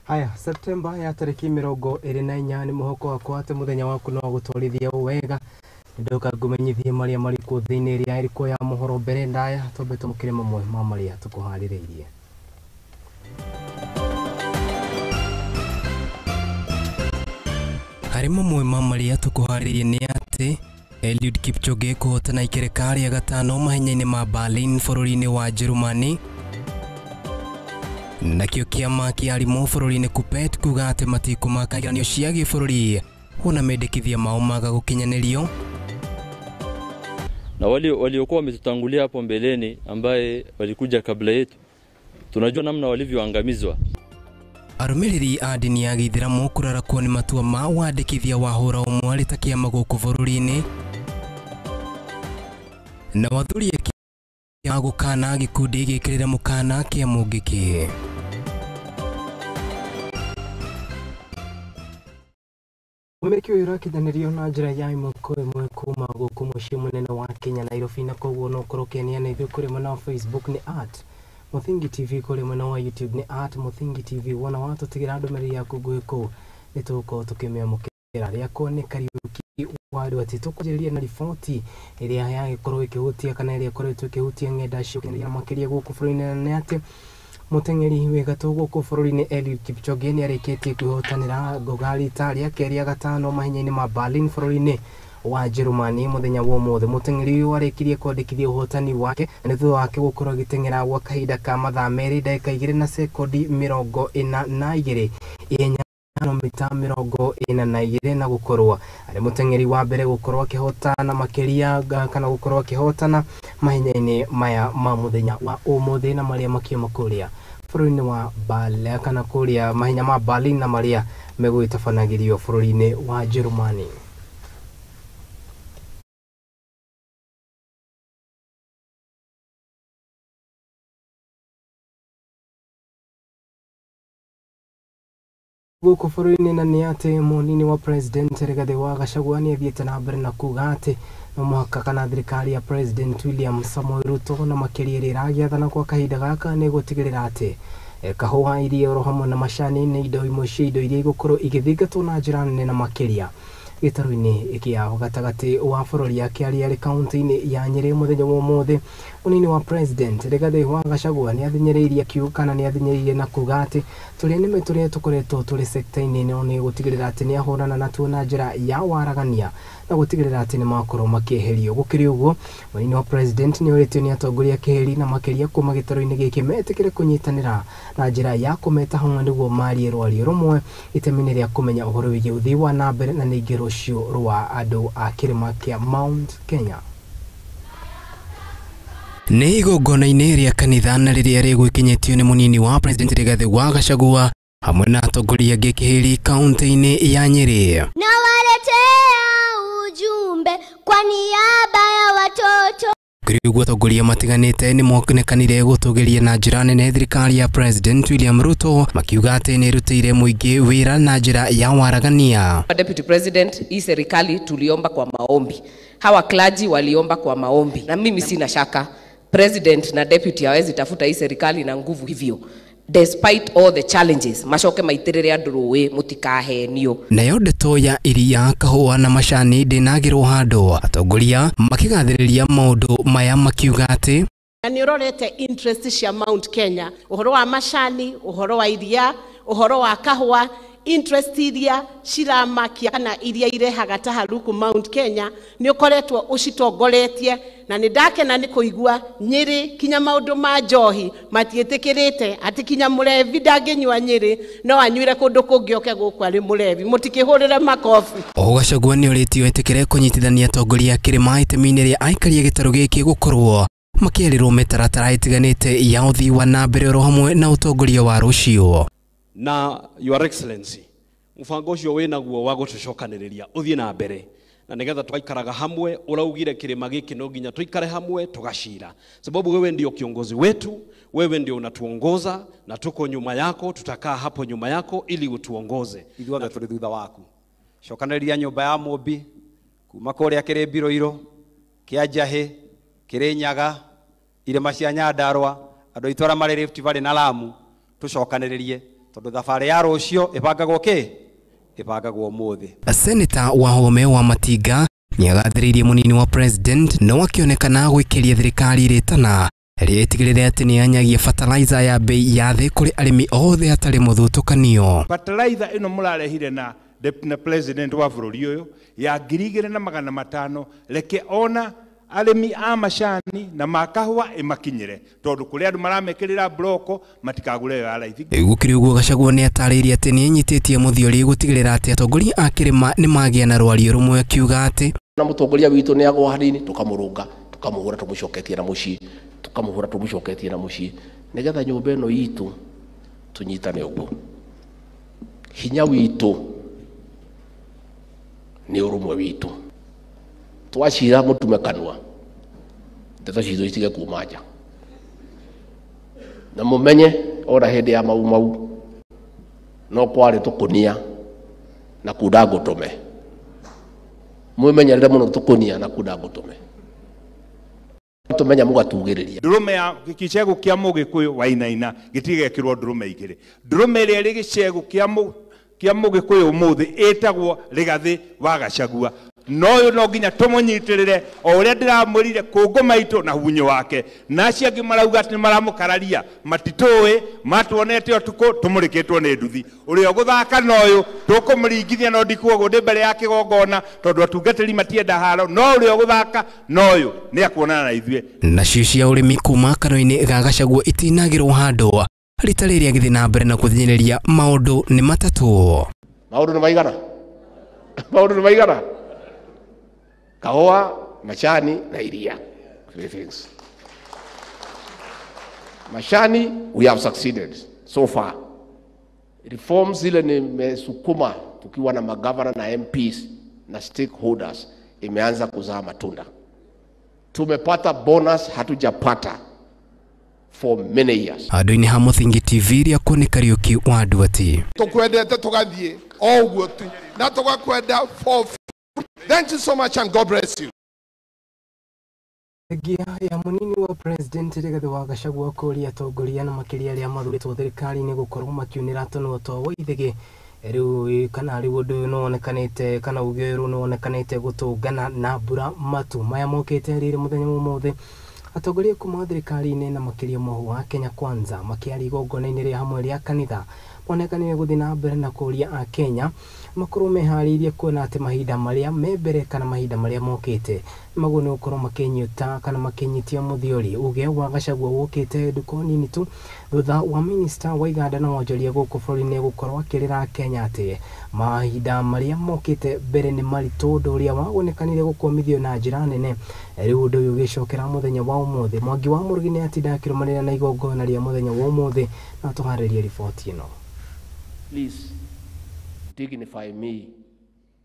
Haya, Septemba ya tarĩki 24 nĩ mũhoko wakwa atĩ mũthenya waku no gũtwarithia wega. Ndoka ngũmenyithie marĩa marĩ kuo thĩinĩ ĩrĩa ĩrĩkuo ya mohoro. Mbere ndaya twambe tũmũkĩre mamwe ma marĩa tũkũharĩrĩirie. Harĩ mamwe ma marĩa tũkũharĩrĩirie nĩ atĩ Eliud Kipchoge kũhotana ikereka rĩa gatano mahenya-inĩ ma Berlin bũrũri-inĩ wa Jerumani. Nakĩo kĩama kĩa arimũ bũrũri-inĩ KUPPET kuga atĩ matikũmaka igeranio cia gĩbũrũri wona mendekithia mao maga gũkinyanĩrio. Na wale waliokuwa wametutangulia hapo mbeleni ambaye walikuja kabla yetu, tunajua namna walivyoangamizwa. Arũmĩrĩri a ndini ya gĩithĩramu kũrarakwo nĩ matua ma wandĩkithia wa hũra ũmwe arĩ ta kĩama gũkũ bũrũri-inĩ. Na wathuri a gũkana gĩkundi gĩkĩrĩra mũkana kĩa Mũngĩkĩ. Mũmereki ũyũ ũrakinyanĩrio na njĩra ya ĩmwe kwa ĩmwe kuma gũkũ mũciĩ mũnene wa Kenya Nairobi, na koguo no ũkorwo ũkĩania na ithuĩ kũrĩ mwena wa Facebook nĩ at Mũthingi TV, kũrĩ mwena wa YouTube nĩ at Mũthingi TV. Wona watũtigĩra ndũmĩrĩri yaku nguhĩ kũu nĩ tũgũkorwo tũkĩmĩamũkĩra. Rĩakwa nĩ Kariũki wa Andũ tũkwanjĩrĩria na riboti ĩrĩa yagĩkorwo ĩkĩhutia kana ĩrĩa ĩkoretwo ĩkĩhutia ng'enda cia ũkinyanĩria makĩria gũkũ bũrũri-inĩ, na nĩ atĩ mũteng'eri wĩ gatũ gũkũ bũrũri-inĩ Eliud Kipchoge nĩ arĩkĩtie kwĩhotanĩra ngoga rita rĩake rĩa gatano mahenya-inĩ ma Berlin bũrũri-inĩ wa Jerumani mũthenya wa ũmũthĩ. Mũteng'eri ũyũ arĩkirie kwandĩkithia ũhotani wake na nĩ thutha wake gũkorwo agĩteng'era gwa kahinda ka mathaa 2 ndagĩka 2 na sekondi 42 ihenya mita 42 na gũkorwo arĩ mũteng'eri wa mbere gũkorwo akĩhotana makĩria kana gũkorwo akĩhotana mahenya-inĩ maya ma mũthenya wa ũmũthĩ na marĩa makiuma kũrĩa bũrũri-inĩ wa Berlin kana kũrĩa mahenya ma Berlin na marĩa megũgĩtabanagĩrio bũrũri-inĩ wa Jerumani. Gũkũ bũrũri-inĩ na nĩ atĩ mũnini wa President Rigathĩ wa Gachagua nĩ athiĩte na mbere na kuga atĩ no mũhaka kana thirikari ya President William Samoei Ruto na makĩria ĩrĩa ĩragĩathana kwa kahinda gaka nĩ gũtigĩrĩra atĩ kahũa, iria oro hamwe na macani nĩ indo imwe cia indo iria igũkorwo igĩthingatwo na njĩra nene na makĩria gĩtarũ-inĩ kĩa gatagatĩ wa bũrũri. Akĩaria arĩ kaunti-inĩ ya Nyĩrĩ mũthenya wa ũmũthĩ, mũnini wa President Rigathĩ wa Gachagua nĩ athinyĩrĩirie akiuga kana nĩ athinyĩrĩirie na kuga atĩ tũrĩa nĩme tũrĩa tũkoretwo tũrĩ sekta-inĩ ĩno nĩ gũtigĩrĩra atĩ nĩ ahũrana natuo na njĩra ya waragania na gũtigĩrĩra atĩ nĩ makorwo makĩeherio. Gũkĩrĩ ũguo, mũnini wa President nĩ orĩtio nĩ atongoria kĩheri na makĩria kuma gĩtarũ-inĩ gĩkĩ metĩkĩre kũnyitanĩra na njĩra ya kũmeta hamwe nĩguo marie rwario rũmwe itemi-inĩ rĩa kũmenya ũhoro wĩgiĩ ũthii wa na mbere na ningĩ rũciũ rwa andũ a kĩrĩma kĩa Mount Kenya. Nĩ igongona-inĩ rĩa kanitha na rĩrĩa rĩgwĩkinyĩtio nĩ mũnini wa President Rigathĩ wa Gachagua hamwe na atongoria angĩ kĩhĩri kaunti-inĩ ya Nyĩrĩ. Nawaletea ujumbe kwa niaba ya watoto. Kũrĩ ũguo atongoria matiganĩte nĩ monekanire gũtũgĩria na njĩra nene thirikari ya President William Ruto makiuga atĩ nĩ ĩrutĩire mũingĩ wĩra na njĩra ya waragania. Deputy President, hii serikali tuliomba kwa maombi, hawa clergy waliomba kwa maombi, na mimi sina shaka President na deputy hawezi tafuta hii serikali na nguvu hivyo. Despite all the challenges, macoke maitirire andu rũĩ mũtikahenio. Nayo ndeto ya iria, kahũa na macani ndĩnagĩrwo handũ, atongoria makĩgathĩrĩria maũndũ maya makiuga atĩ na nĩ ũrorete interest cia Mount Kenya, ũhoro wa macani, ũhoro wa iria, ũhoro wa kahũa, interest iria ciramakia kana iria irehaga taharuku Mount Kenya nĩ ũkoretwo ũcitongoretie, na nĩ ndakena nĩ kũigua Nyĩrĩ kinya maũndũ ma njohi matiĩtĩkĩrĩte atĩ kinya mũrevi ndangĩnyua Nyĩrĩ no anyuire kũndũ kũngĩ oke gũkũ arĩ mũrevi. Mũtikĩhũrĩre makobi. Oho Gachagua nĩ orĩtio etĩkĩre kũnyitithania atongoria a kĩrĩma itemi-inĩ rĩa aikaria gĩtarũ gĩkĩ gũkorwo makĩerĩrwo mĩtaratara ĩtiganĩte ya ũthii wa na mbere oro hamwe na ũtongoria wa rũciũ. Na Your Excellency, mũbango ũcio wĩnaguo wa gũtũcokanĩrĩria ũthiĩ na mbere na nĩgetha tũgaikaraga hamwe. Ũraugire kĩrĩma gĩkĩ no nginya tũikare hamwe tũgacira, sababu wewe ndio kiongozi wetu, wewe ndio unatuongoza na tuko nyuma yako, tutakaa hapo nyuma yako ili utuongoze. Ithuothe tũrĩ thutha waku. Cokanĩrĩria nyũmba ya Mũmbi kuma kũrĩa Kĩrĩmbirũirũ, kĩa Njahĩ, Kĩrĩnyaga, irĩma cia Nyandarũa, andũ aitũ arĩa marĩ Rift Valley na Lamu, tũcokanĩrĩrie Tondu thabarĩ ya rũciũ ĩbangagwo kĩ? Ĩbangagwo ũmũthĩ. Seneta Wahome wa Matinga nĩagathĩrĩirie mũnini wa president no akĩonekana gwĩkĩria thirikari rĩtana rĩtigĩrĩre atĩ nĩyanyagia fertilizer ya bei ya thĩ kũrĩ arĩmi othe hatarĩ mũthutũkanio. Fertilizer ĩno mũrarehire na deputy president wa bũrũri ũyũ ya 2500 reke ona arĩmi a macani na makahũa ĩmakinyĩre tondũ kũrĩ andũ maramekĩrĩra bloko matikagũre ya raithi. Gũkĩrĩ ũguo Gachagua nĩatarĩirie atĩ nĩenyitĩtie mũthiori gũtigĩrĩra atĩ atongoria a kĩrĩma nĩmagĩa na rwario rũmwe akiuga atĩ na mũtongoria witũ nĩagwa hanini tũkamũrũnga tũkamũhũra tũmũcoketie na mũciĩ tũkamũhũra tũmũcoketie na mũciĩ nĩgetha nyũmba ĩno itũ tũnyitane ũguo. Hinya witũ nĩ ũrũmwe witũ. Twacira mũtume kanua ndeto citũ itige kuma nja na mũmenye ona hĩndĩ ya mau mau no kwarĩ tũkũnia na kunda ngũtũme. Mwĩmenyerere mũno tũkũnia na kunda ngũtũme tũmenya mũgatugĩrĩria. Ndũrũme ya gĩcegũ kĩa mũgĩkũyũ wainaina gĩtigekĩrwo ndũrũme igĩrĩ. Ndũrũme ĩrĩa ĩrĩ gĩcegũ kĩa mũgĩkũyũ ũmũthĩ ĩtagwo Rigathĩ wa Gachagua. No ũyũ no nginya tũmũnyitĩrĩre o ũrĩa ndĩramwĩrire kũngũ maitũ na hunyũ wake. Na acio angĩ marauga atĩ nĩmaramũkararia matitũĩ matuonete ũtukũ tũmũrĩkĩtwo nĩ nduthi. Ũrĩa ũgũthaka na ũyũ tũkũmũringithia no ndikuoguo ndĩ mbere ya kĩgongona tondũ atungatĩri matienda haro, no ũrĩa ũgũthaka na ũyũ nĩakuonana na ithuĩ. Nacio cia ũrĩmi kuma kanua-inĩ ga Gachagua itinagĩrwo handũ rita rĩrĩa agĩthiĩ na mbere na gũthinyĩrĩria maũndũ nĩ matatũ. Maũndũ nĩ maigana? Maũndũ nĩ maigana? Kahũa, macani na iria. Three things. Machani, we have succeeded so far. Reforms zile nimesukuma tukiwa na magavana na MPs na stakeholders imeanza kuzaa matunda. Tumepata bonus hatujapata for many years. Handũ-inĩ ha Mũthingi TV rĩa nĩ Kariũki wa Nduati. Tukwendete tugathiĩ o ũguo tu na tugakwenda for. Thank you so much and God bless you. Thengia ya mũnini wa president Rigathĩ wa Gachagua kũria atongoria na makĩria arĩa mathurĩtwo thirikari-inĩ gũkorwo makiunĩra tũnua twa Waithĩgĩ rĩu kana rĩu ũndũ ũyũ nĩwonekanĩte kana uge ũyũ nĩwonekanĩte gũtũngana na mbura matu maya mokĩte rĩrĩ mũthenya wa ũmũthĩ. Atongoria kuma thirikari-inĩ na makĩria mũhu wa Kenya Kwanza makĩaria igongona-inĩ rĩa hamwe rĩa kanitha monekanire gũthiĩ na mbere na kũria a Kenya makorwo meharĩirie kuona atĩ mahinda marĩa me mbere kana mahinda marĩa mokĩte maguo nĩ gũkorwo makĩnyita kana makĩnyitia mũthiori. Uge wa Gachagua wũkĩte ndukũ nini tu thutha wa minista wa iganda na wonjoria gũkũ bũrũri-inĩ gũkorwo akĩrĩra Kenya atĩ mahinda marĩa mokĩte mbere nĩ maritũ, ũndũ ũrĩa waonekanire gũkũmithio na njĩra nene. Rĩu ũndũ ũyũ ũgĩcokera mũthenya wa ũmũthĩ. Mwangi wa Mũrugi nĩ atinda akĩrũmanĩrĩra na igongona rĩa mũthenya wa ũmũthĩ na tũharĩrie riboti ĩno. Please dignify me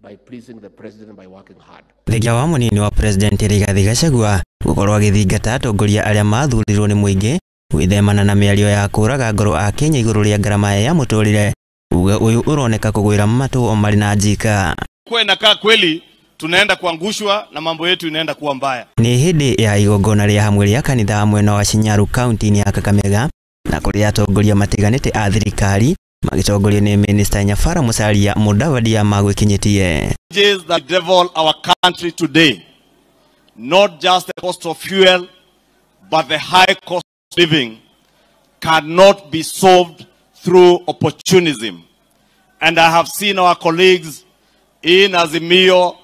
by pleasing the president by working hard. Thengia wa mũnini wa president Rigathĩ Gachagua gũkorwo agĩthingata atongoria arĩa mathurirwo nĩ mũingĩ gwĩthemana na mĩario ya kũraga ngoro a Kenya igũrũ rĩa ngarama ya mũtũrĩre. Uge ũyũ ũroneka kũgwĩra matũ marĩ na njika. Kwa inakaa kweli tunaenda kuangushwa na mambo yetu inaenda kuwa mbaya. Nĩ hĩndĩ ya igongona rĩa hamwe rĩa kanitha mwena wa Shinyaru kaunti-inĩ ya Kakamega na kũrĩa atongoria matiganĩte a thirikari magitongorio nĩ Minister Nyabara Musalia Mudavadi magwikinyitie. That devil our country today, not just the cost of fuel but the high cost of living cannot be solved through opportunism. And I have seen our colleagues in Azimio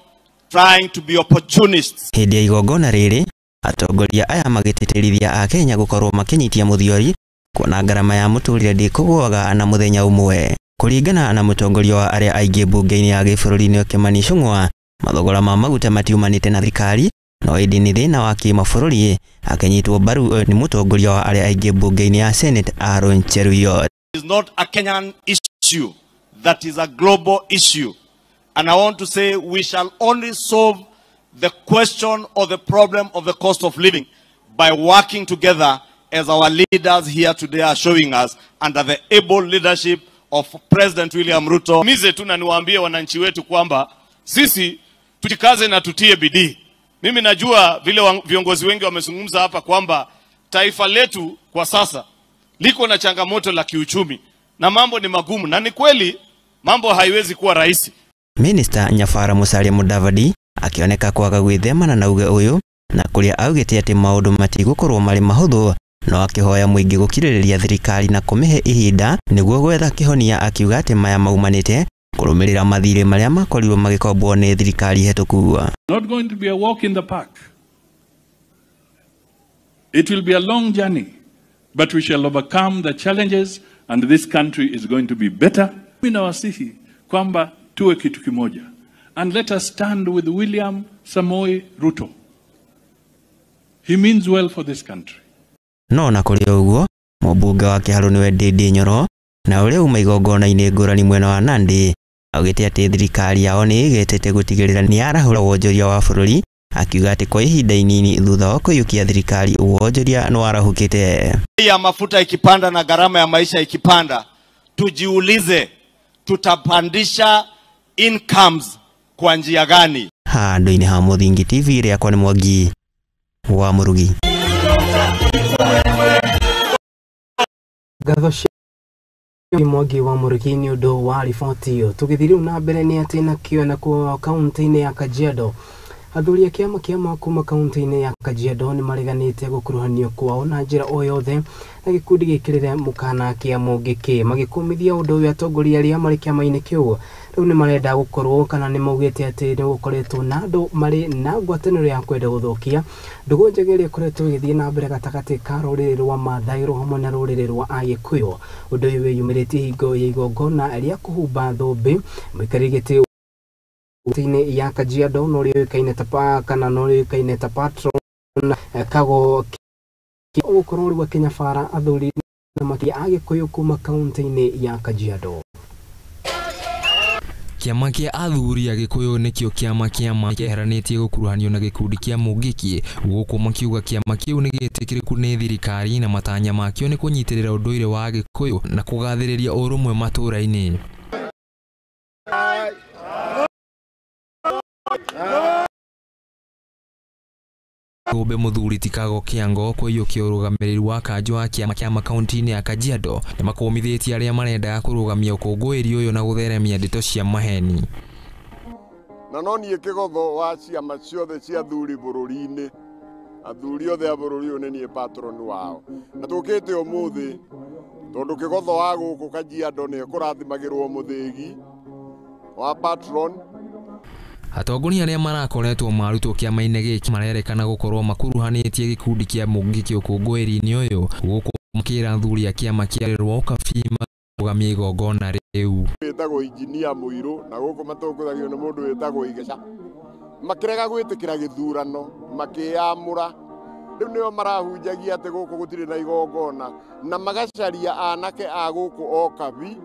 trying to be opportunists. Hĩndĩ ya igongona rĩrĩ atongoria aya magĩtĩtĩrithia a Kenya gũkorwo makĩnyitia mũthiori kuona ngarama ya mũtũrĩre ndĩkũgũaga na mũthenya ũmwe. Kũringana na mũtongoria wa arĩa aingĩ mbunge-inĩ ya gĩbũrũri-inĩ Kimani Ichung'wa, mathogora ma maguta matiumanĩte na thirikari no ĩndĩ nĩ thĩna wa kĩmabũrũri. Akĩnyitwo mbaru nĩ mũtongoria wa arĩa aingĩ mbunge-inĩ ya Senate Aaron Cheruiyot. It is not a Kenyan issue, that is a global issue. And I want to say we shall only solve the question or the problem of the cost of living by working together as our leaders here today are showing us under the able leadership of President William Ruto. Mize tu na niwaambie wananchi wetu kwamba sisi tujikaze na tutie bidii. Mimi najua vile viongozi wengi wamezungumza hapa kwamba taifa letu kwa sasa liko na changamoto la kiuchumi. Na mambo ni magumu, na ni kweli mambo haiwezi kuwa rahisi. Minister Nyafara Musalia Mudavadi akioneka kwaga gwithemana na uge uyu na kuria augite ati maundu matigukorwo mari mahuthu no akihoya muingi gukiririria thirikari na kumihe ihinda niguo gwetha kihonia, akiuga ati maya maumanite kurumirira mathiri maria makorirwo magikombwo ni thirikari hetuku. Not going to be a walk in the park. It will be a long journey, but we shall overcome the challenges and this country is going to be better. Mimi nawasihi kwamba tuwe kitu kimoja and let us stand with William Samoei Ruto. He means well for this country. No na kuri uguo mũmbunge wa Kiharu niwe Ndindi Nyoro na uria uma igongona-inĩ ngũrani mwena wa Nandi augĩte atĩ thirikari yao nĩ ĩgĩtĩte gũtigĩrĩra nĩ yarahũra wonjoria wa bũrũri, akiuga atĩ kwa ihinda inini thutha wa kũiyũkia thirikari wonjoria nĩ warahũkĩte. Bei ya mafuta ikipanda na gharama ya maisha ikipanda, tujiulize tutapandisha incomes kwa njia gani? Handũ-inĩ ha Mũthingi TV rĩakwa nĩ Mwangi wa Mũrugi. Ngatho cia Mwangi wa Mũrugi nĩ ũndũ wa riboti ĩyo. Tũgĩthiĩ rĩu na mbere nĩ atĩ nakĩo nakuo kaunti-inĩ ya Kajiado athuri a kĩama kĩa kuma kaunti-inĩ ya Kajiado nĩ mareganĩte gũkuruhanio kwao na njĩra o yothe na gĩkundi gĩkĩrĩre mũkana kĩa Mũngĩkĩ, magĩkũmithia ũndũ ũyũ atongoria arĩa marĩ kĩama-inĩ kĩu rĩu nĩ marenda gũkorwo kana nĩ maugĩte atĩ nĩ gũkoretwo na andũ marĩ na ngwatanĩro ya kwenda gũthũkia ndũgũ njega ĩrĩa ĩkoretwo ĩgĩthiĩ na mbere gatagatĩ ka rũrĩrĩ rwa Maathai hamwe na rũrĩrĩ rwa Agĩkũyũ. Ũndũ ũyũ wĩyumĩrĩtie hingo ya igongona rĩa kũhumba thũmbĩ mũikarĩri gĩtĩ kaunti-inĩ ya Kajiado no rĩũĩkaine ta kana no rĩũĩkaine ta patron Kago gũkorwo rĩu akĩnyabara athuri na makĩria Agĩkũyũ kuma kaunti-inĩ ya Kajiado. Kĩama kĩa athuri Agĩkũyũ nĩkĩo kĩama kĩa kĩeheranĩtie gũkuruhanio na gĩkundi kĩa Mũngĩkĩ gũkũ makiuga kĩama kĩu nĩ gĩtĩkĩrĩku nĩ thirikari na matanya makĩo nĩ kũnyitĩrĩra ũndũire wa Agĩkũyũ na kũgathĩrĩria ũrũmwe matũũra-inĩ. Thũmbĩ mũthuri ti Kago Kĩango kũiyũkia ũrũgamĩrĩri wa kanjũ wa kĩama kĩa kaunti-inĩ ya Kajiado nĩ makũmithĩtie arĩa marendaga kũrũgamia ũkũngũĩri ũyũ na gũtheremia ndeto cia maheni. Na no niĩ kĩgotho wa ciama ciothe cia athuri bũrũri-inĩ, athuri othe a bũrũri ũyũ nĩ niĩ patron wao, na tũkĩte ũmũthĩ tondũ kĩgotho wa gũkũ Kajiado nĩ ekũrathimagĩrwo mũthĩgi wa patron. Atongoria arĩa marakoretwo marutwo kĩama-inĩ gĩkĩ marerekana gũkorwo makuruhanĩtie gĩkundi kĩa Mũngĩkĩ ũkũngũĩri-inĩ ũyũ gũkũ makĩra athuri a kĩama kĩa rwa Ũkabi marũgamie igongona rĩu. Wĩtagwo injinia Mũirũ na gũkũ matongoragio nĩ mũndũ wĩtagwo Igeca, makĩrega gwĩtĩkĩra gĩthurano makĩyamũra. Rĩu nĩo marahunjagia atĩ gũkũ gũtirĩ na igongona na magacaria anake a gũkũ Okabi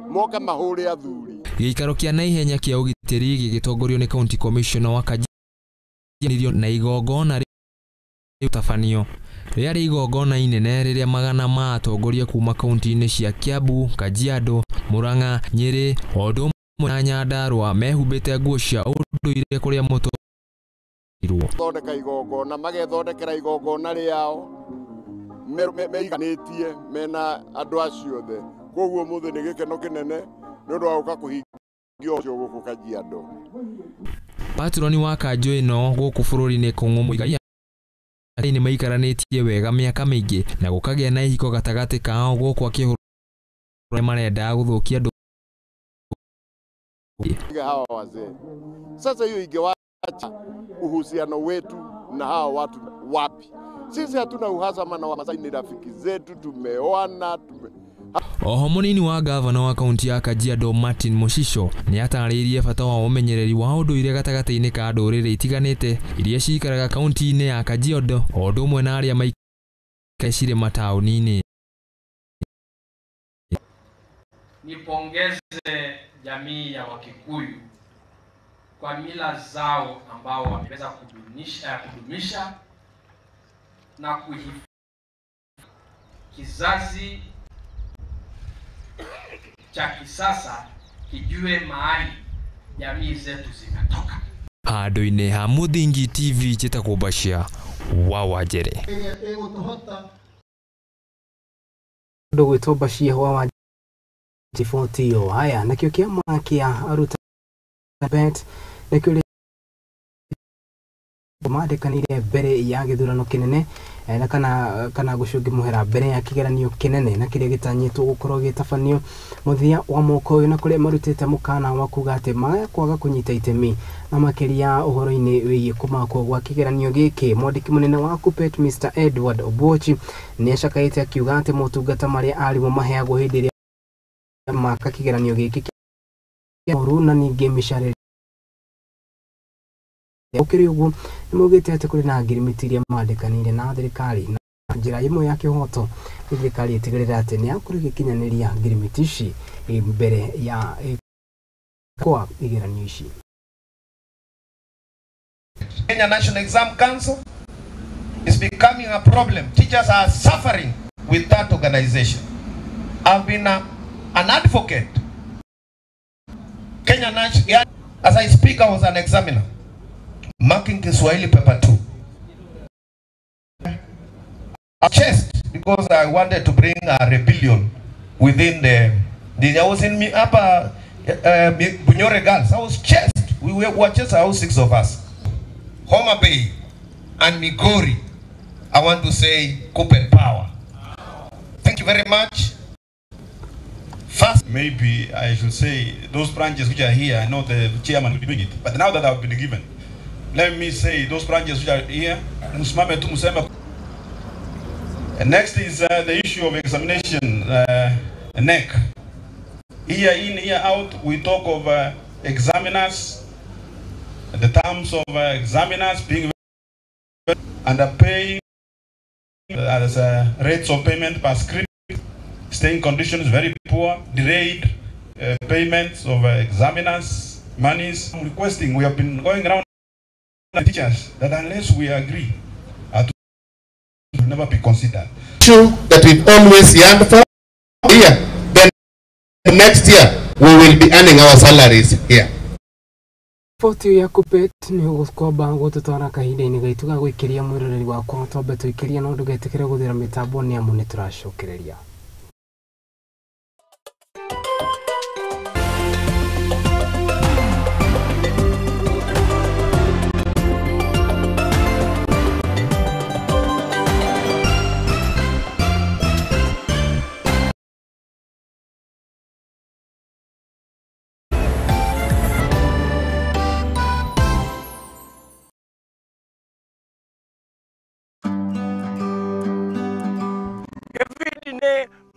moke mahũre athuri. Gĩikaro kĩa naihenya kĩa ũgitĩri gĩgĩtongorio nĩ County Commissioner wa Kajiado na igongona rĩtabanio rĩarĩ igongona inene rĩrĩa magana ma atongoria kuma kaunti-inĩ cia Kiambu, Kajiado, Murang'a, Nyĩrĩ o ũndũ ũmwe na Nyandarua mehumbĩte nguo cia ũndũire kũrĩa mũtũrirwo. Thondeka igongona magethondekera igongona rĩao meiganĩtie mena andũ acio othe, koguo ũmũthĩ nĩ gĩkeno kĩnene nĩ ũndũ wa gũka kũhingia ũcio gũkũ Kajiado. Patroni wa kanjũ ĩno gũkũ bũrũri-inĩ Kũng'ũ Mũigai nĩ maikaranĩtie wega mĩaka mĩingĩ na gũkagĩa na ihiko gatagatĩ kao gũkũ akĩhũra marendaga gũthũkia andũ hawa wazee. Sasa hiyo ingewacha uhusiano wetu na hawa watu wapi? Sisi hatuna uhasama na Wamasai, ni rafiki zetu, tumeoana. Oho mũnini wa gavana wa kaunti ya Kajiado Martin Moshisho nĩ atarĩirie bata wa ũmenyereri wa ũndũire gatagatĩ-inĩ ka ndũrĩrĩ itiganĩte iria cikaraga kaunti-inĩ ya Kajiado o ũndũ ũmwe na arĩa maikaraga cirĩ mataũni-inĩ. Nipongeze jamii ya Wakikuyu kwa mila zao ambao wameweza kudumisha na kuhifadhi kizazi cha kisasa kijue mahali jamii zetu zimetoka. Handũ-inĩ ha Mũthingi TV njĩtagwo Bashir wa Wanjere. Ndũgwĩtwo Bashir wa Wanjere. Riboti ĩyo haya nakĩo kĩama kĩa arutani KUPPET nĩkĩo mandĩkanĩire mbere ya gĩthurano kĩnene na kana gũcũngĩ mũhera mbere ya kĩgeranio kĩnene na kĩrĩa gĩtanyĩtwo gũkorwo gĩtabanio mũthia wa mwaka ũyũ, na kũrĩa marutĩte mũkana wa kuga atĩ maya kwaga kũnyita itemi na makĩria ũhoro-inĩ wĩgiĩ kũmakwo gwa kĩgeranio gĩkĩ. Mwandĩki mũnene wa KUPPET Mr Edward Obwochi nĩ acakaĩte akiuga atĩ motungata marĩa arimũ maheagwo hĩndĩ ĩrĩa maka kĩgeranio gĩkĩ kĩa na ningĩ mĩcara. Gũkĩrĩ ũguo, nĩ maugĩte atĩ kũrĩ na ngirimiti iria mandĩkanĩire na thirikari, na njĩra ĩmwe ya kĩhoto nĩ thirikari ĩtigĩrĩre atĩ nĩ yakorwo ĩgĩkinyanĩria ngirimiti ici mbere ya kwa igeranio ici. Kenya National Exam Council is becoming a problem. Teachers are suffering with that organization. I've been an advocate. Kenya National, as I speak, I was an examiner, marking Kiswahili paper 2. I chased because I wanted to bring a rebellion within the I was in upper Bunyore Girls. I was chased. We were chased, all 6 of us. Homa Bay and Migori, I want to say KUPPET power. Thank you very much. First, maybe I should say those branches which are here, I know the chairman will be doing it, but now that I've been given, let me say those branches which are here, musimame tu museme. And next is the issue of examination, NEC. Year in, year out, we talk of examiners, the terms of examiners being underpaid, as rates of payment per script, staying conditions very poor, delayed payments of examiners, monies. I'm requesting, we have been going around the teachers that unless we agree, it will never be considered. Issue that we've always yearned for here, then next year we will be earning our salaries here. Riboti ya KUPPET nĩ gũkomba gũtũtwara kahinda-inĩ gaitũ ga gũikĩria mwĩroreri wakwa, twambe tũikĩrie no ndũgetĩkĩre gũthira mĩtambo nĩ amu nĩ tũracokereria.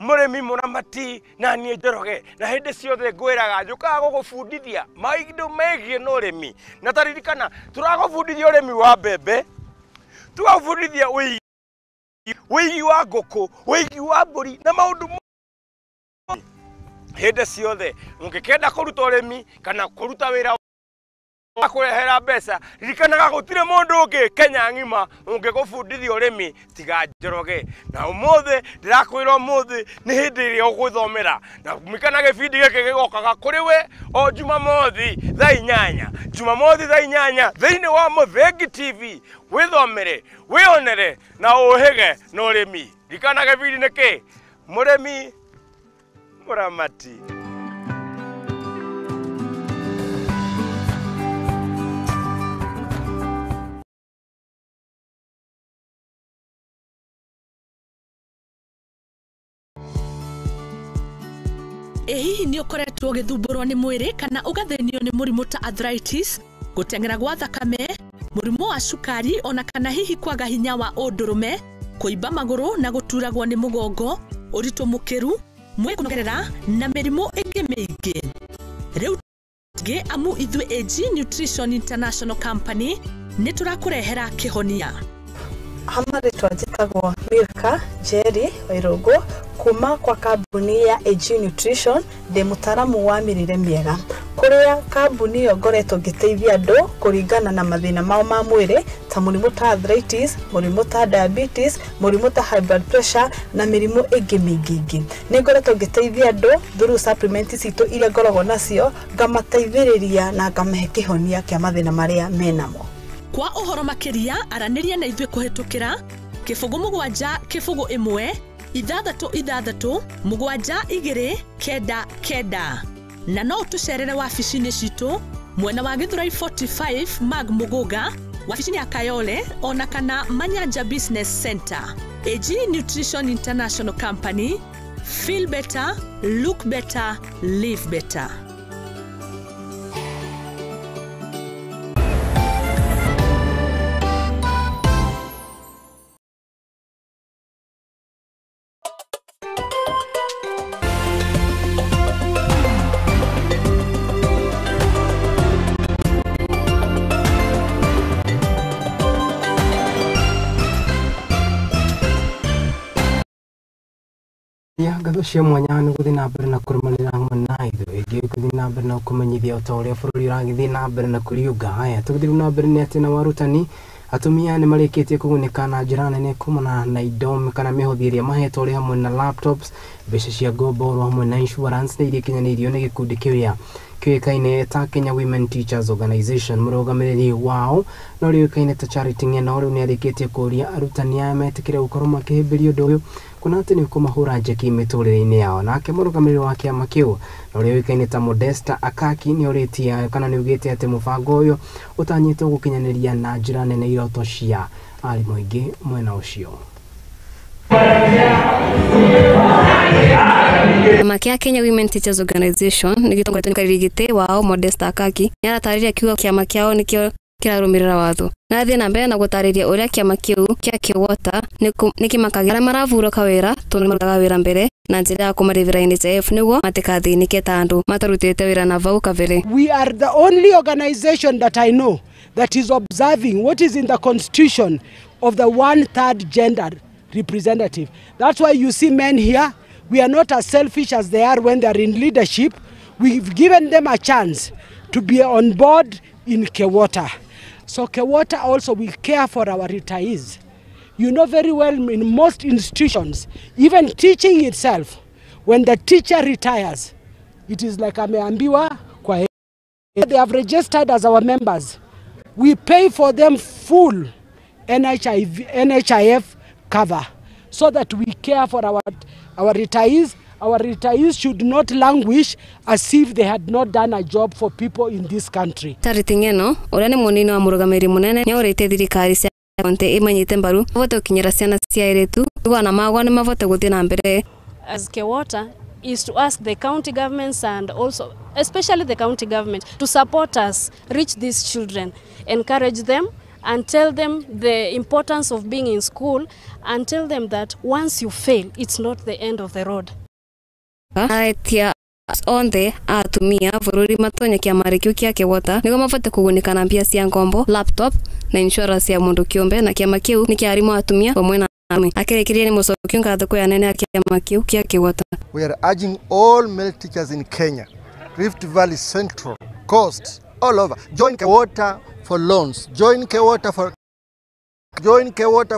Mũrĩmi mũramati na niĩ Njoroge, na hĩndĩ ciothe ngwĩraga njũkaga gũgũbundithia maũndũ megiĩ na ũrĩmi, na taririkana tũragũbundithia ũrĩmi wa mbembe, tũgagũbundithia ũigi wa ngũkũ, ũigi wa mbũri na maũndũ hĩndĩ ciothe. Ũngĩkenda kũruta ũrĩmi kana kũruta wĩra wa kũrehera mbeca, ririkanaga gũtirĩ mũndũ ũngĩ Kenya ng'ima ũngĩgũbundithia ũrĩmi tiga Njoroge. Na ũmũthĩ ndĩrakwĩra ũmũthĩ nĩ hĩndĩ ĩrĩa ũgwĩthomera, na mikana gĩbindi gĩkĩ gĩgokaga kũrĩ we o Jumamothi thaa 8, Jumamothi thaa 8 thĩinĩ wa Mũthengi TV. Wĩthomere, wĩonere na ũhĩge na ũrĩmi. Ririkana gĩbindi nĩ kĩ? Mũrĩmi mũramati. Ĩ hihi nĩ ũkoretwo ũgĩthumbũrwo nĩ mwĩrĩ kana ũgathĩnio nĩ mũrimũ ta arthritis, gũteng'era gwa thakame, mũrimũ wa cukari ona kana hihi kwaga hinya wa ũndũrũme, kũimba magũrũ na gũturagwo nĩ mũgongo, ũritũ mũkĩru, mwĩrĩ kũnogerera na mĩrimũ ĩngĩ mĩingĩ. Rĩu tũngĩ amu ithuĩ AG Nutrition International Company nĩ tũrakũrehera kĩhonia. Marĩtwa njĩtagwo Milka Njeri Wairũngũ kuma kwa kambuni ya AG Nutrition, ndĩ mũtaaramu wa mĩrĩre mĩega, kũrĩa kambuni ĩyo ngoretwo ngĩteithia andũ kũringana na mathĩna mao ma mwĩrĩ ta mũrimũ ta arthritis, mũrimũ ta diabetes, mũrimũ ta high blood pressure na mĩrimũ ĩngĩ mĩingĩ ĩngĩ. Nĩ ngoretwo ngĩteithia andũ through supplement citũ iria ngoragwo nacio, ngamateithĩrĩria na ngamahe kĩhonia kĩa mathĩna marĩa menamo. Kwa ũhoro makĩria aranĩria na ithuĩ kũhĩtũkĩra 0 7 0 1 6 6 7 2 9 9 na no ũtũcerere wabici-inĩ citũ mwena wa Githurai 45 Mag Muguga, wabici-inĩ ya Kayole ona kana Manyanja Business Center. AG Nutrition International Company, feel better, look better, live better. Ya ngatho cia mwanya nĩ gũthiĩ na mbere na kũrũmanĩra hamwe na ithuĩ ĩngĩ gũthiĩ na mbere na kũmenyithia o ta ũrĩa bũrũri ũragĩthiĩ na mbere na kũriũnga. Haya, tũgĩthiĩ na mbere nĩ atĩ na warutani atumia nĩ marĩkĩtie kũgunĩka na njĩra nene kumana na indo kana mĩhothi ĩrĩa mahetwo ĩrĩ hamwe na laptops, mbeca cia ngombo oro hamwe na insurance na iria ikinyanĩirio nĩ gĩkundi kĩrĩa kĩũĩkaine ta Kenya Women Teachers Organization. Mũrũgamĩrĩri wao na ũrĩa ũĩkaine ta Charity Ng'eno rĩu nĩarĩkĩtie kũũria arutani aya metĩkĩre gũkorwo makĩhĩmbĩria ũndũ ũyũ kuona atĩ nĩ ũkũmahũra njeki mĩtũrĩre-inĩ yao. Nake mũrũgamĩrĩri wa kĩama kĩu na ũrĩa ũĩkaine ta Modesta Akaki nĩorĩtie kana nĩaugĩte atĩ mũbango ũyũ ũtanyĩtwo gũkinyanĩria na njĩra nene iroto cia arimũ aingĩ mwena ũcio. Kĩama kĩa Kenya Women Teachers Organization nĩ gĩtongoretio nĩ Karigiti wao Modesta Akaki nĩaratarĩria kiugo kĩama kĩao nĩkĩo kĩrarũmĩrĩra watho. Nĩarathiĩ na mbere na gũtarĩria ũrĩa kĩama kĩu kĩa KEWOTA nĩkĩmakagia arĩa marahurũka wĩra tondũ nĩmarutaga wĩra mbere na njĩra ya kũmarĩhĩra NHIF nĩguo matikathĩnĩke ta andũ matarutĩte wĩra na vau kabere. We are the only organization that I know that is observing what is in the constitution of the 1/3 gender representative. That's why you see men here. We are not as selfish as they are when they are in leadership. We've given them a chance to be on board in KEWOTA. So KEWOTA also will care for our retirees. You know very well in most institutions, even teaching itself, when the teacher retires, it is like ameambiwa kwa heri. They have registered as our members. We pay for them full NHIF cover so that we care for our retirees. Our retirees should not languish as if they had not done a job for people in this country. Charity Ng'eno ũrĩa nĩ mũnini wa mũrũgamĩrĩri mũnene nĩorĩtie thirikari cia kaunti imanyite mbaru mahote gũkinyĩra ciana cia airĩtu nĩguo ona magwa nĩ mahote gũthiĩ na mbere. As KEWOTA is to ask the county governments and also especially the county government to support us reach these children, encourage them and tell them the importance of being in school and tell them that once you fail, it's not the end of the road. Aretia onthe atumia bũrũri matonye kĩama kĩu kĩa KEWOTA nĩguo mabote kũgunĩka na mbia cia ngombo, laptop na insurance ya mũndũ kĩũmbe na kĩama kĩu nĩ kĩa arimũ atumia hamwe na arũme. Akĩrĩkĩria nĩ mũcokio ngatho kwĩ anene a kĩama kĩu kĩa KEWOTA. We are urging all male teachers in Kenya, Rift Valley, Central, Coast, all over, join KEWOTA for loans, join KEWOTA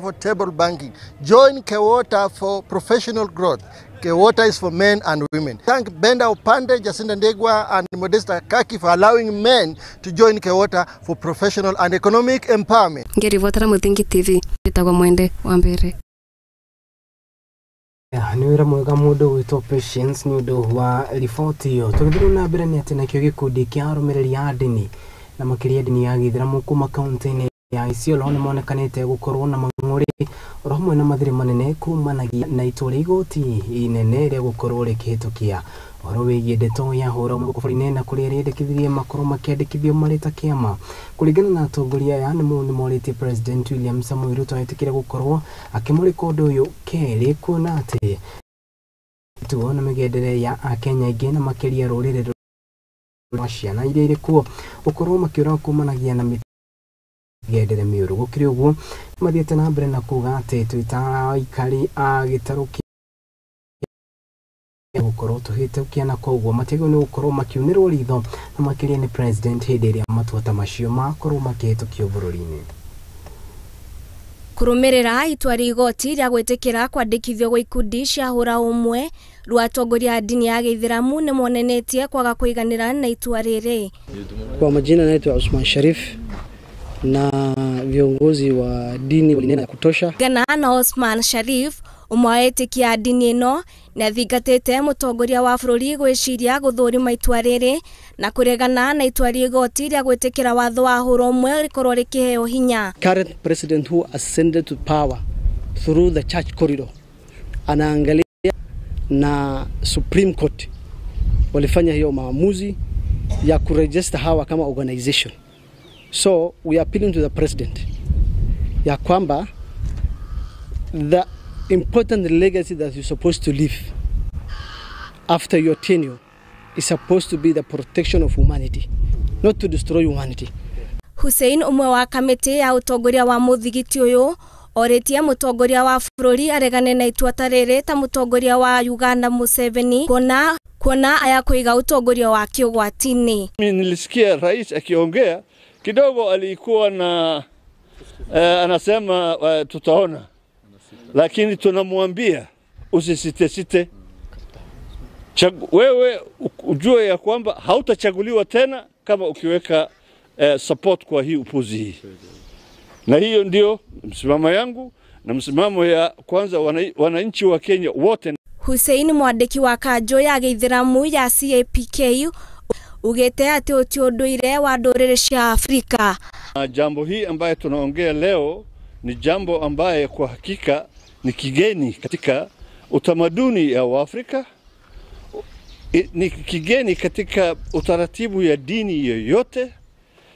for table banking, join KEWOTA for professional growth. KEWOTA is for men and women. Thank Benda Opande, Jacinta Ndegwa and Modesta Kaki for allowing men to join KEWOTA for professional and economic empowerment. Ngĩribotera Mũthingi TV, njĩtagwo Mwende wa Mbere. Nĩ wĩra mwega mũndũ gwĩtwo Patience nĩ ũndũ wa riboti ĩyo. Tũgĩthiĩ na mbere nĩ atĩ nakĩo gĩkundi kĩa arũmĩrĩri a ndini na makĩria ndini ya gĩithĩramu kuma kaunti-inĩ ya Isiolo nĩ monekanĩte gũkorwo na mang'ũrĩ oro hamwe na mathirĩ manene kumanagia na itua rĩa igoti inene rĩa gũkorwo rĩkĩhĩtũkia ũhoro wĩgiĩ ndeto ya hũra ũmwe gũkũ bũrũri-inĩ na kũrĩa rĩendekithirie makorwo makĩandĩkithio marĩ ta kĩama. Kũringana na atongoria aya nĩ morĩtie President William Samoei Ruto etĩkĩre gũkorwo akĩmũrĩka ũndũ ũyũ kerĩ kuona atĩ mĩtugo na mĩgendere ya akenya aingĩ na makĩria rũrĩrĩ rwa ciana iria irĩ kuo gũkorwo makĩũra kumanagia na mĩgendere mĩũru. Gũkĩrĩ ũguo mathiĩte na mbere na kuga atĩ twĩ ta aikari a gĩtarũ kĩa gũkorwo tũhĩtũkia na koguo matiagĩrĩirwo nĩ gũkorwo makiunĩrwo ritho na makĩria nĩ president hĩndĩ ĩrĩa matua ta macio makorwo makĩhĩtũkio bũrũri-inĩ. Kũrũmĩrĩra itua rĩa igoti rĩa gwĩtĩkĩra kwandĩkithio gwa ikundi cia hũra ũmwe rwa atongoria a ndini ya gĩithĩramu nĩ monanĩtie kwaga kũiganĩra na itua rĩrĩ. Kwa majina naitwa Usman Sharif na viongozi wa dini walinena ya kutosha. Gana na Osman Sharif Ũmwe wa etĩkia a ndini ĩno nĩathingatĩte mũtongoria wa bũrũri gwĩciria gũthũrima itua rĩrĩ na kũregana na itua rĩa igoti rĩa gwĩtĩkĩra watho wa hũra ũmwe rĩkorwo rĩkĩheo hinya. Current president who ascended to power through the church corridor anaangalia na Supreme Court walifanya hiyo maamuzi ya kuregister hawa kama organization. So we are appealing to the president ya kwamba the important legacy that you're supposed to leave after your tenure is supposed to be the protection of humanity, not to destroy humanity. Hussein ũmwe wa kamĩtĩ ya ũtongoria wa mũthigiti ũyũ orĩtie mũtongoria wa bũrũri aregane na itua ta rĩrĩ ta mũtongoria wa Uganda Museveni kuona aya kuiga ũtongoria wake ũgwati-inĩ. Mimi nilisikia rais akiongea kidogo, alikuwa na anasema tutaona, lakini tunamwambia usisite. Wewe ujue ya kwamba hautachaguliwa tena kama ukiweka support kwa hii upuzi hii. Na hiyo ndio msimamo yangu na msimamo ya kwanza wananchi wa Kenya wote. Hussein mwandĩki wa kanjũ ya gĩithĩramu ya CAPK ugĩte atĩ ũti ũndũire wa ndũrĩrĩ cia Afrika. Jambo hii ambaye tunaongea leo ni jambo ambaye kwa hakika ni kigeni katika utamaduni ya Afrika, ni kigeni katika utaratibu ya dini yoyote.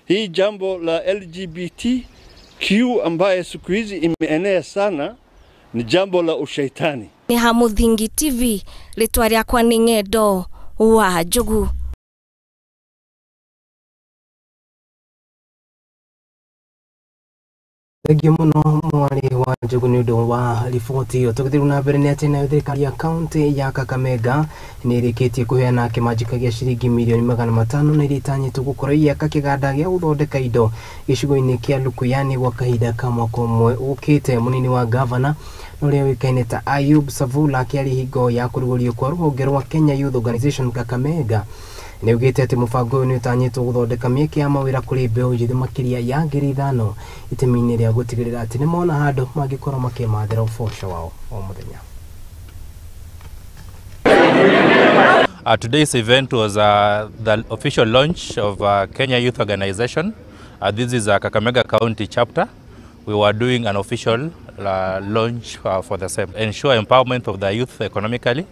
Hii jambo la LGBTQ ambaye siku hizi imeenea sana ni jambo la ushaitani. Ni Hamuthingi TV, rĩtwa rĩakwa nĩ Ng'endo wa Njogu. Thengiũ mũno mwarĩ wa Njogu nĩ ũndũ wa riboti ĩyo. Tũgĩthiĩ na mbere nĩ atĩ nayo thirikari ya kaunti ya Kakamega nĩ ĩrĩkĩtie kũheana kĩmanjĩka gĩa ciringi mirioni 500 na iria itanyĩtwo gũkorwo igĩaka kĩganda gĩa gũthondeka indo gĩcigo-inĩ kĩa Lukuyani gwa kahinda ka mwaka ũmwe ũkĩte. Mũnini wa gavana ũrĩa ũĩkaine ta Ayub Savula akĩaria hingo ya kũrugũrio kwa rũhonge rwa Kenya Youth Organization Kakamega nĩ augĩte atĩ mũbango ũyũ nĩ ũtanyĩtwo gũthondeka mĩeke ya mawĩra kũrĩ mbeũ njĩthĩ makĩria ya 5,000 itemi-inĩ rĩa gũtigĩrĩra atĩ nĩmona handũ mangĩkorwo makĩmathĩra ũboco wao o mũthenya. Today's event was the official launch of Kenya Youth Organization. This is a Kakamega County chapter. We were doing an official launch for the same. Ensure empowerment of the youth economically.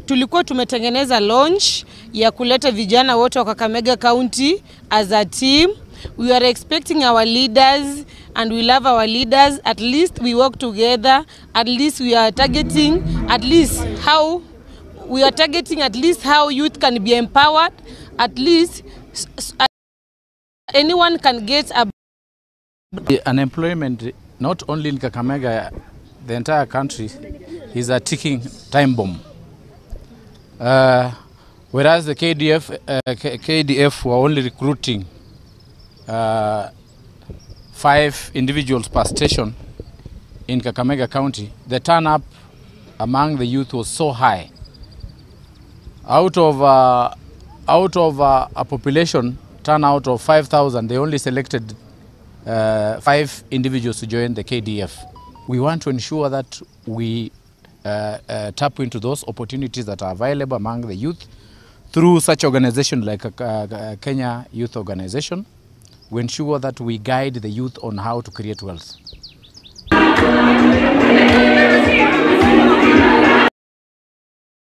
Tulikuwa tumetengeneza launch ya kuleta vijana wote wa Kakamega County as a team. We are expecting our leaders and we love our leaders. At least we work together. At least we are targeting at least how we are targeting at least how youth can be empowered. At least anyone can get a The unemployment, not only in Kakamega, the entire country, is a ticking time bomb. Whereas the KDF were only recruiting 5 individuals per station in Kakamega County, the turn up among the youth was so high. Out of a population turnout of 5,000, they only selected 5 individuals to join the KDF. We want to ensure that we tap into those opportunities that are available among the youth through such organization like Kenya Youth Organization. We ensure that we guide the youth on how to create wealth.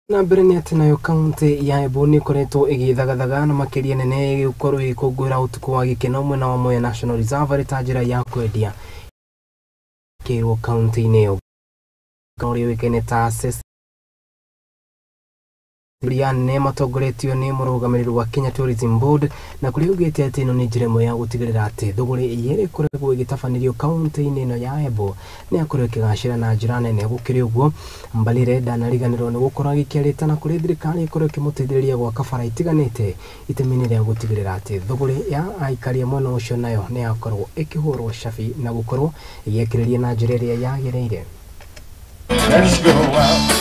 Na mbere nĩ atĩ nayo kaunti ya Embu nĩ ĩkoretwo ĩgĩthagathaga na makĩria nene ĩgĩkorwo ĩgĩkũngũĩra ũtukũ wa gĩkeno mwena wa Mwea National Reserve arĩ ta njĩra ya kwendia kĩrwo kaunti-inĩ ĩyo. Ũrĩa ũĩkaine ta Cecilia matongoretio nĩ mũrũgamĩrĩri wa Kenya Tourism Board na kũrĩa augĩte atĩ ĩno nĩ njĩra ĩmwe ya gũtigĩrĩra atĩ thũgũrĩ ĩrĩa ĩkoragwo ĩgĩtabanĩrio kaunti-inĩ ĩno ya Embu nĩ yakorwo ĩkĩgacĩra na njĩra nene. Gũkĩrĩ ũguo, Mbalire ndanariganĩrwo nĩ gũkorwo agĩkĩarĩta na kũrĩa thirikari ĩkorwo ĩkĩmũteithĩrĩria gwaka bara itiganĩte itemi-inĩ rĩa gũtigĩrĩra atĩ thũgũrĩ ya aikari a mwena ũcio nayo nĩ yakorwo ĩkĩhũrwo cabi na gũkorwo ĩgĩakĩrĩria na njĩra ĩrĩa yagĩrĩire. Let's go out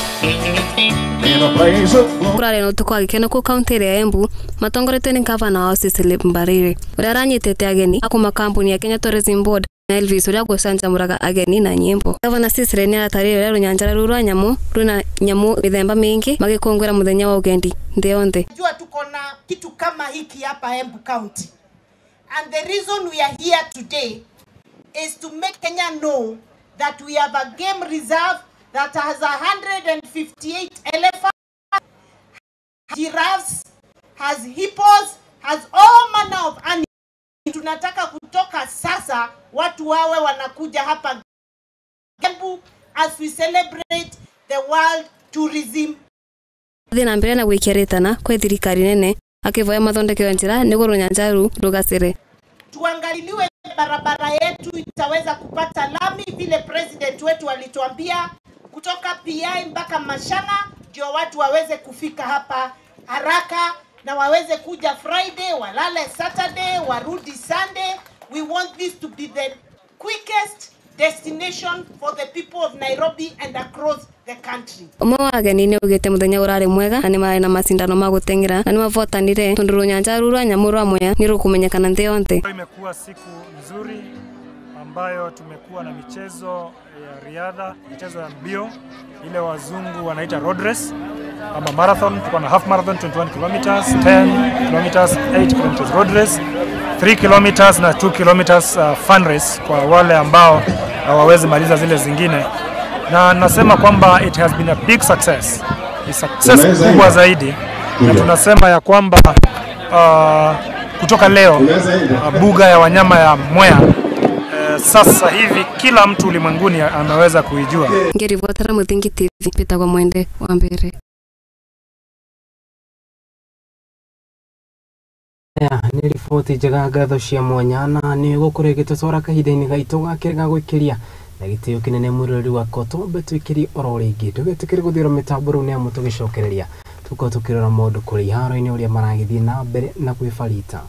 in a blaze of glory. Kurarĩ na ũtukũ wa gĩkeno kũu kaunti ĩrĩa ya Embu matongoretio nĩ gavana wao Cecily Mbarire ũrĩa aranyitĩte ageni a kuma kambuni ya Kenya Tourism Board Elvis ũrĩa gũcanjamũraga ageni na nyĩmbo. Gavana Cicely nĩaratarĩria ũrĩa rũnyanjara rũu rwa nyamũ rwĩna nyamũ mĩthemba mĩingĩ magĩkũngũĩra mũthenya wa ũgendi nthĩ yonthe. Jua tuko na kitu kama hiki hapa Embu County. And the reason we are here today is to make Kenya know that we have a game reserve that has 158 elephants, giraffes, has hippos, has all manner of animals. Tunataka kutoka sasa watu wawe wanakuja hapa Embu as we celebrate the World Tourism. Thiĩ na mbere na gwĩkia rĩtana kwĩ thirikari nene akĩvoya mathondekerwo njĩra nĩguo rũnyanjara rũu rũgacĩre. Tuangaliliwe barabara yetu itaweza kupata lami vile president wetu alituambia, kutoka PI mpaka Mashana, ndio watu waweze kufika hapa haraka na waweze kuja Friday, walale Saturday, warudi Sunday. We want this to be the quickest destination for the people of Nairobi and across the country. Ũmwe wa ageni nĩ augĩte mũthenya ũrarĩ mwega na nĩ marĩ na macindano ma gũteng'era na nĩ mavotanire tondũ rũnyanjara rũu rwa nyamũ rwa Mwea nĩ rũkũmenyekana nthĩ yonthe. Imekuwa siku nzuri ambayo tumekuwa na michezo ya riadha, michezo ya mbio ile wazungu wanaita road race ama marathon. Tuko na half marathon 21 kilometers, 10 kilometers, 8 kilometers road race, 3 kilometers na 2 kilometers fun race kwa wale ambao hawawezi maliza zile zingine. Na nasema kwamba it has been a big success. Ni success kubwa zaidi. Na tunasema ya kwamba kutoka leo buga ya wanyama ya Mwea sasa hivi kila mtu ulimwenguni ameweza kuijua. Ngiribotera Muthingi TV, Peter kwa Mwende wa mbere. Ya nĩ riboti njega ngatho cia mwanya na nĩ gũkorwo ĩgĩtũtwara kahinda-inĩ gaitũ gakĩrĩ ga gwĩkĩria na gĩtĩo kĩnene mwĩroreri wakwa twambe twĩkĩrie oro rĩngĩ ndũgetĩkĩre gũthiũra mĩtambo rĩu nĩ amu tũgĩcokereria tũkorwo tũkĩrora maũndũ kũrĩ iharo-inĩ ũrĩa maragĩthiĩ na mbere na kwĩbarita.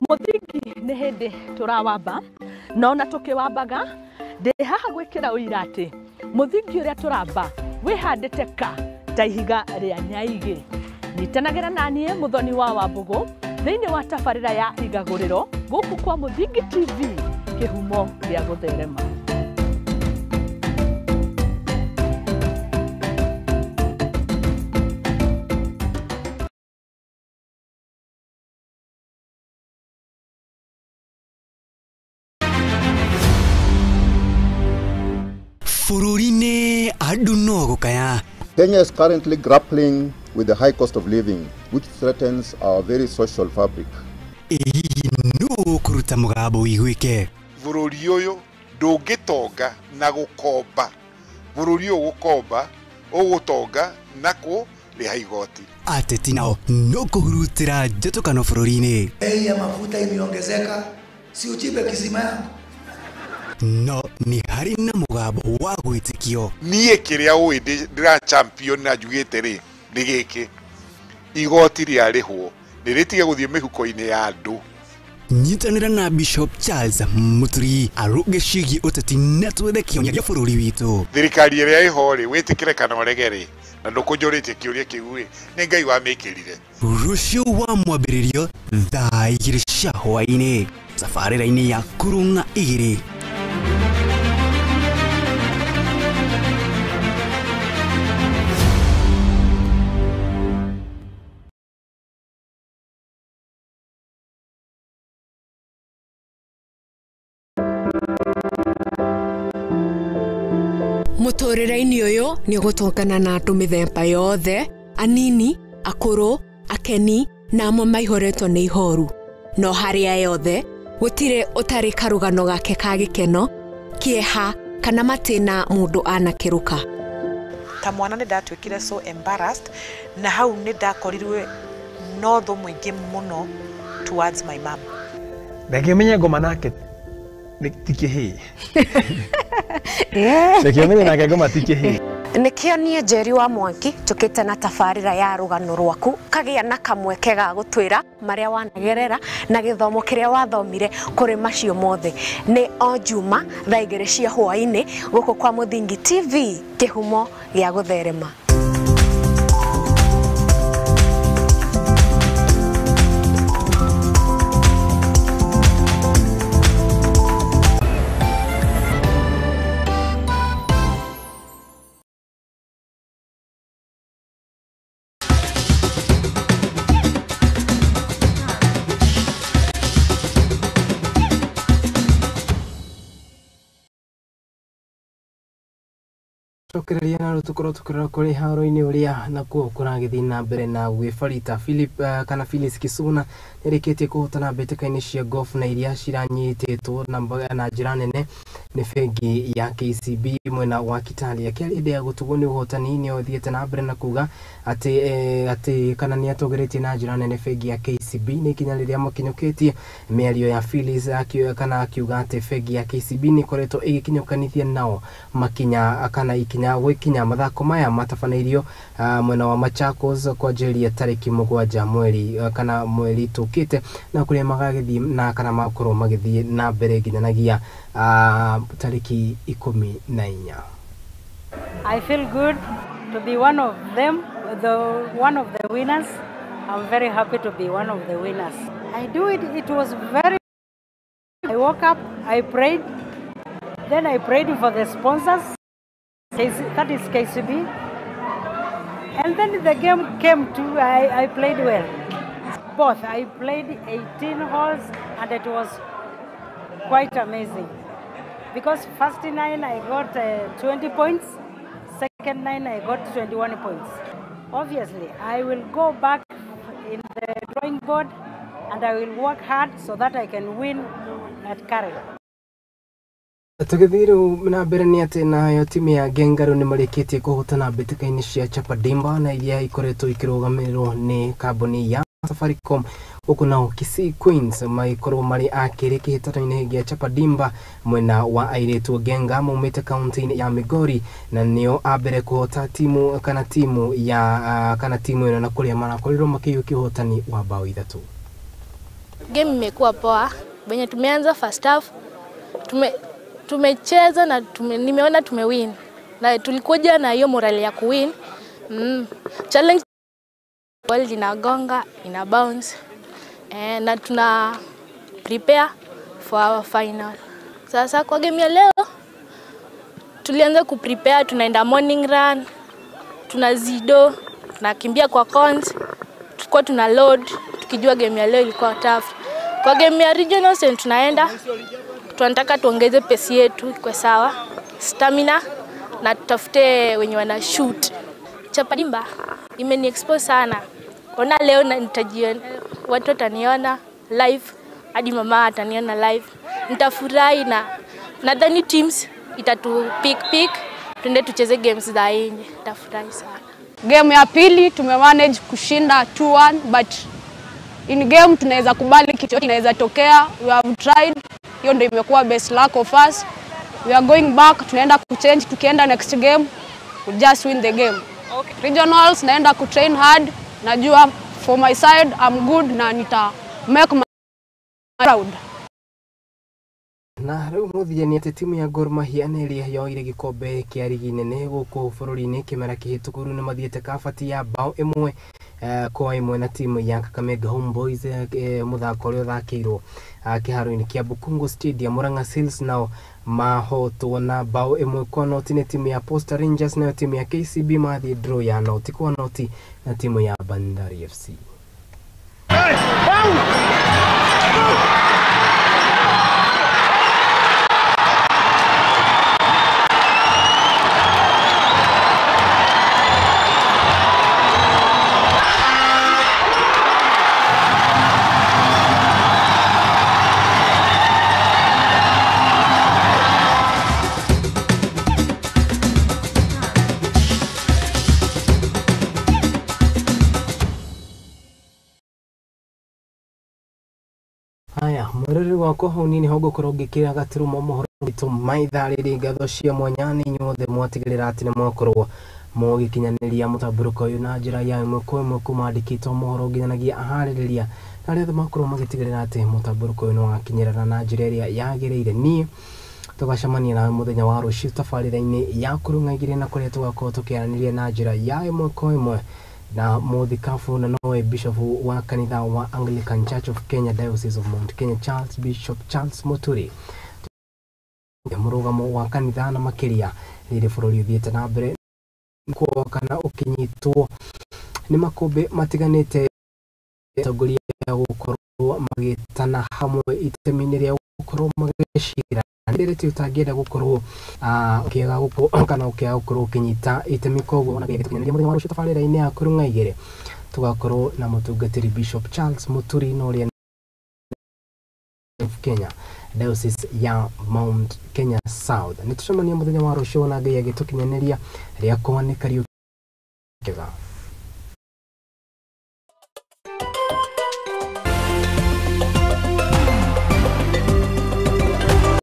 Muthingi nĩ hĩndĩ tũrawamba na ona tũkĩwambaga ndĩ haha gwĩkĩra ũira atĩ mũthingi ũrĩa tũramba wĩhandĩte ka ta ihiga rĩa nyaigĩ. Nyitanagĩra na niĩ Mũthoni wa Wambũgũ thĩinĩ wa tabarĩra ya Igagũrĩro gũkũ kwa Muthingi TV, kĩhumo gĩa gũtherema. Bũrũri-inĩ andũ no gũkaya. Kenya is currently grappling with the high cost of living, which threatens our very social fabric. Ĩ hihi nũ ũkũruta mũgambo ũiguĩke? Bũrũri ũyũ ndũngĩtonga na gũkomba. Bũrũri ũyũ gũkomba ũgũtonga na kũrĩha igoti. Ateti nao no kũhurutĩra njũtũkano bũrũri-inĩ. Bei ya mafuta imeongezeka, si uchimbe kisima yangu. No nĩ harĩ na mũgambo wa gwĩtĩkio. Niĩ kĩrĩa ũĩ ndĩra champion na njugĩte rĩ nĩ gĩkĩ, igoti rĩarĩhwo nĩ rĩtige gũthiĩ mĩhuko-inĩ ya andũ. Nyitanĩra na Bishop Charles Muturi arũnge ciĩgiĩ ũteti na twethe kĩonia gĩa bũrũri witũ. Thirikari ĩrĩa ĩho rĩ, wĩtĩkĩre kana ũrege rĩ, na ndũkũnjũrĩtie kĩũria kĩu rĩ, nĩ Ngai wamĩkĩrire. Rũciũ wa mwambĩrĩrio thaa 2 cia hwaĩ-inĩ tabarĩra-inĩ ya Kũrũng'a 2. Mũtũrĩre-inĩ ũyũ nĩ ũgũtũngana na andũ mĩthemba yothe, anini, akũrũ, akeni na amwe maihũrĩtwo nĩ ihoru. No harĩa yothe gũtirĩ ũtarĩ karũgano gake ka gĩkeno, kĩeha kana matĩna mũndũ anakĩrũka. Ta mwana nĩ ndatuĩkire so embarrassed na hau nĩ ndakorirwe no thũ mũingĩ mũno towards my mom. Reke menye ngoma nake ti kĩhĩĩ. Reke menye nake ngoma ti kĩhĩĩ. Nĩkĩo niĩ Njeri wa Mwangi njũkĩte na tabarĩra ya rũgano rwaku kagĩa na kamweke ga gũtwĩra marĩa wanagerera na gĩthomo kĩrĩa wathomire kũrĩ macio mothe. Nĩ o Juma thaa 2 cia hwaĩ-inĩ gũkũ kwa Mũthingi TV, kĩhumo gĩa gũtherema. Cokereria na rũtũkorwo tũkĩrora kũrĩ haro-inĩ ũrĩa nakuo kũragĩthiĩ na mbere na gwĩbarita Philip kana Phyllis Kisuna nĩarĩkĩtie kũhotana mbĩtĩka-inĩ cia golf na iria ciranyitĩtwo na njĩra nene nĩ bengi ya KCB mwena wa Kitale. Akĩaria hĩndĩ ya gũtugwo nĩ ũhotani nĩ ũthiĩte na mbere na kuga atĩ kana nĩ atongoretie na njĩra nene bengi ya KCB nĩ ikinya rĩrĩa makinyũkĩtie. Mĩario ya Phyllis kana akiuga atĩ bengi ya KCB nĩ ĩkoretwo ĩgĩkinyũkanithia nao makinya kana ikinya gwikinya mathako maya matabanĩirio mwena wa Machakos kwanjĩrĩria tarĩki 7 mweri kana mweri tũkĩte na kũrĩa magagĩthiĩ na kana makorwo magĩthiĩ na mbere nginyanagia tarĩki 14. I feel good to be one of them, one of the winners. I'm very happy to be one of the winners. I do it, it was very, I woke up, I prayed, then I prayed for the sponsors. That is KCB. And then the game came to, I played well. Both, I played 18 holes and it was quite amazing. Because first 9 I got 20 points, second 9 I got 21 points. Obviously, I will go back in the drawing board and I will work hard so that I can win at Karen. Tũgĩthiĩ rĩu na mbere nĩ atĩ nayo timu ya Ngengaru nĩ marĩkĩtie kũhotana mbĩtĩka-inĩ cia Chapadimba na iria ikoretwo ikĩrũgamĩrĩrwo nĩ kambuni ya Safaricom, huku nao Kisii Queens magĩkorwo marĩ a kerĩ kĩhĩtano-inĩ gĩa Chapadimba mwena wa airĩtu. Ngenga maumĩte kaunti-inĩ ya Migori na nĩo a mbere kũhota timu kana timu ya kana timu ĩno na kũrĩa marakorirwo makĩiyũkia ũhotani wa bao 3. Game imekuwa poa. Venye tumeanza first half tumecheza na nimeona tumewin. Na tulikuja na hiyo morale ya kuwin. Challenge ball inagonga, ina bounce. Na tuna prepare for our final. Sasa kwa game ya leo tulianza kuprepare, tunaenda morning run, tunazido, tunakimbia kwa cons, tulikuwa tuna load, tukijua game ya leo ilikuwa tough. Kwa game ya regionals tunaenda tunataka tuongeze pesi yetu kwa sawa, stamina na tutafute wenye wana shoot. Chapadimba imeni expose sana. Ona leo nitajiona, watu wataniona live, hadi mama ataniona live. Nitafurahi na nadhani teams itatu pick tuende tucheze games za nje. Nitafurahi sana. Game ya pili tumemanage kushinda 2-1, but in game tunaweza kubali kitu inaweza tokea. We have tried. Hiyo ndio imekuwa best luck of us. We are going back, tunaenda kuchange, tukienda next game we just win the game. Okay. Regionals naenda kutrain hard, najua for my side I'm good na nita make my proud. Na rĩu mũthia nĩ atĩ timu ya Gor Mahia nĩ ĩrĩa yoire gĩkombe kĩa rigi nene gũkũ bũrũri-inĩ kĩmera kĩhĩtũku rĩu nĩ mathiĩte kabati ya bao 1-1 na timu ya Kakamega Homeboys mũthako ũrĩa ũthakĩirwo kĩharo-inĩ kĩa Bukungu Stadium. Murang'a Seals nao mahotwo na bao 1-0 nĩ timu ya Posta Rangers, nayo timu ya KCB mathiĩ draw ya 0-0 na timu ya Bandari FC. Hey, Mwĩroreri wakwa, hau niĩ nĩho ngũkorwo ngĩkĩra gaturumo mohoro maitũ ma ithaa rĩrĩ. Ngatho cia mwanya nĩ inyuothe mwatigĩrĩra atĩ nĩ mwakorwo mũgĩkinyanĩria mũtambũrũko ũyũ na njĩra ya ĩmwe kwa ĩmwe, kuma andĩkĩtwo mohoro nginyanagia aharĩrĩria na arĩa othe makorwo magĩtigĩrĩra atĩ mũtambũrũko ũyũ nĩ wakinyĩrĩra na njĩra ĩrĩa yagĩrĩire. Niĩ tũgacemania nawe mũthenya wa rũciũ tabarĩra-inĩ ya Kũrũng'a Igĩrĩ, na kũrĩa tũgakorwo tũkĩaranĩria na njĩra ya ĩmwe kwa ĩmwe na mũthikabu na nowe bishopu wa kanitha wa Anglican Church of Kenya, Diocese of Mount Kenya, Charles Bishop Charles Muturi, mũrũgamo wa kanitha na makĩria rĩrĩ bũrũri ũthiĩte na mbere kuo kana ũkĩnyitwo nĩ makũmbĩ matiganĩte, atongoria gũkorwo magĩtana hamwe itemi-inĩ rĩa gũkorwo magĩcira rĩrĩ ũtangĩenda gũkorwo ũkĩaga gũkorwo kana ũkĩaga gũkorwo ũkĩnyita itemi. Koguo ona gĩgĩtũkinyanĩria mũthenya wa rũciũ tabarĩra-inĩ ya Kũrũng'a Igĩrĩ, tũgakorwo na mũtungatĩri Bishop Charles Muturi na ũrĩa of Kenya, Diocese ya Mount Kenya South. Nĩ tũcemania mũthenya wa rũciũ na Ngai agĩtũkinyanĩria. Rĩakwa nĩ Kariũki.